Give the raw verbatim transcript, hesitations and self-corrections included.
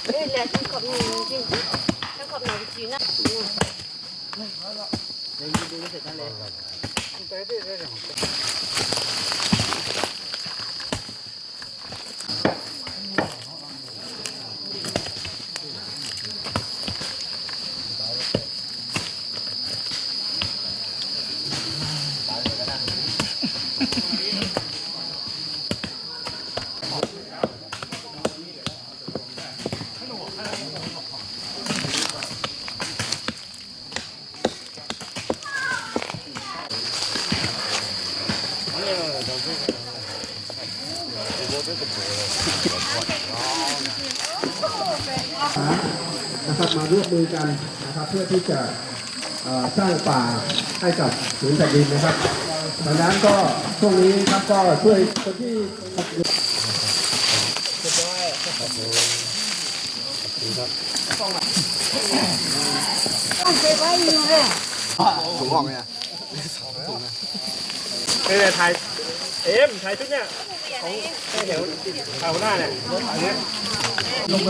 เอ้ยแหละฉันขอบหนึ่งจริงฉันขอบหนึ่งจริงนะ นะครับมาร่วมมือกันนะครับเพื่อที่จะเอ่อสร้างป่าให้กับศูนย์แผ่นดินนะครับดังนั้นก็ช่วงนี้ครับก็ช่วยคนที่ ถุงออกไหมอ่ะ เออถ่ายเอ็มถ่ายชุดเนี้ยของแถวถ่ายหัวหน้าเนี่ยอันเนี้ยลงไป